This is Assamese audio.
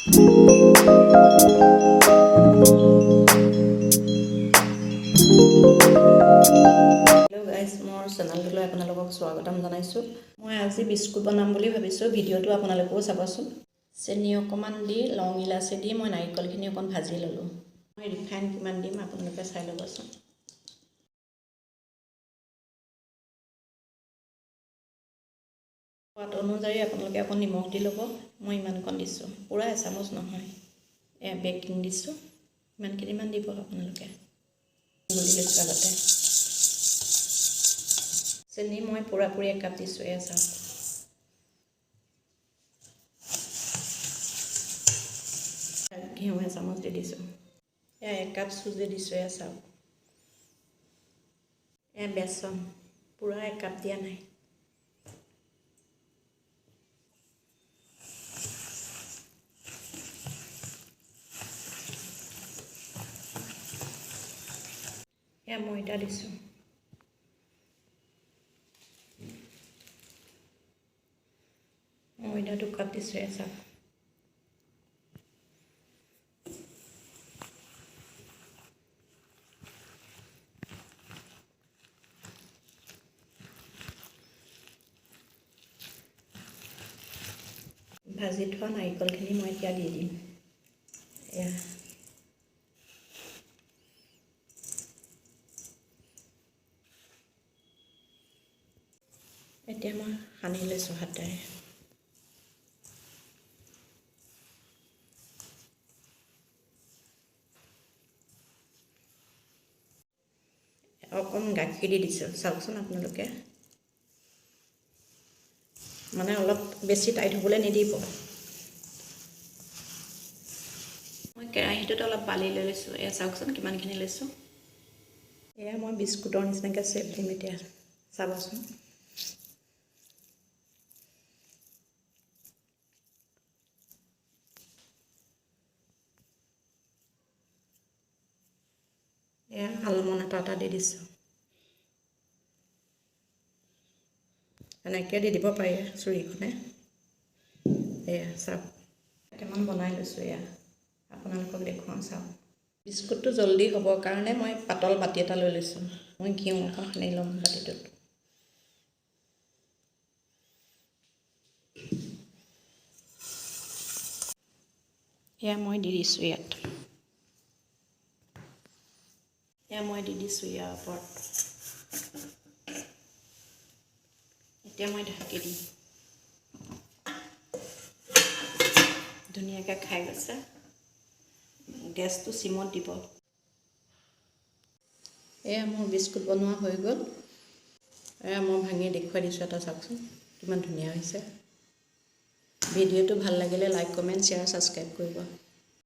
হেল্ল' গাইজ, মোৰ চেনেলটোলৈ আপোনালোকক স্বাগতম জনাইছোঁ। মই আজি বিস্কুট বনাম বুলি ভাবিছোঁ। ভিডিঅ'টো আপোনালোকেও চাবচোন। চেনি অকণমান দি, লং ইলাচি দি মই নাৰিকলখিনি অকণ ভাজি ল'লোঁ। মই ৰিফাইন কিমান দিম আপোনালোকে চাই ল'বচোন। সোৱাদ অনুযায়ী আপোনালোকে অকণ নিমখ দি ল'ব। মই ইমানকণ দিছোঁ, পূৰা এচামুচ নহয়। এয়া বেকিং দিছোঁ, ইমানখিনিমান দিব আপোনালোকে। গুলি লৈছোঁ আগতে। চেনি মই পূৰাপূৰি একাপ দিছোঁ, এয়া চাওক। ঘিউ এচামুচ দি দিছোঁ। এয়া একাপ চুজি দিছোঁ, এয়া চাওক। এয়া বেচন, পূৰা একাপ দিয়া নাই। এয়া ময়দা দিছোঁ। ময়দা 2 কাপ দিছোঁ, এয়া চাওক। ভাজি থোৱা নাৰিকলখিনি মই এতিয়া দি দিম। এয়া এতিয়া মই সানি লৈছোঁ হাতেৰে। অকণ গাখীৰ দি দিছোঁ, চাওকচোন আপোনালোকে। মানে অলপ বেছি টাইট হ'বলৈ নিদিব। মই কেৰাহীটোত অলপ বালি লৈ লৈছোঁ। এয়া চাওকচোন, কিমানখিনি লৈছোঁ। এয়া মই বিস্কুটৰ নিচিনাকৈ চেপ দিম এতিয়া, চাবচোন। এয়া আলমণ্ড এটা এটা দি দিছোঁ। এনেকৈ দি দিব পাৰি চুৰিখনে। এয়া চাওক, কেইটামান বনাই লৈছোঁ। এয়া আপোনালোকক দেখুৱাওঁ, চাওক। বিস্কুটটো জল্দি হ'বৰ কাৰণে মই পাতল বাতি এটা লৈ লৈছোঁ। মই ঘিউ অকণ সানি ল'ম বাতিটোত। এয়া মই দি দিছোঁ ইয়াত। এয়া মই দি দিছোঁ ইয়াৰ ওপৰত। এতিয়া মই ঢাকি দিম। ধুনীয়াকৈ খাই গৈছে। গেছটো চিমত দিব। এয়া মোৰ বিস্কুট বনোৱা হৈ গ'ল। এয়া মই ভাঙি দেখুৱাই দিছোঁ এটা, চাওকচোন কিমান ধুনীয়া হৈছে। ভিডিঅ'টো ভাল লাগিলে লাইক, কমেণ্ট, শ্বেয়াৰ, ছাবস্ক্ৰাইব কৰিব।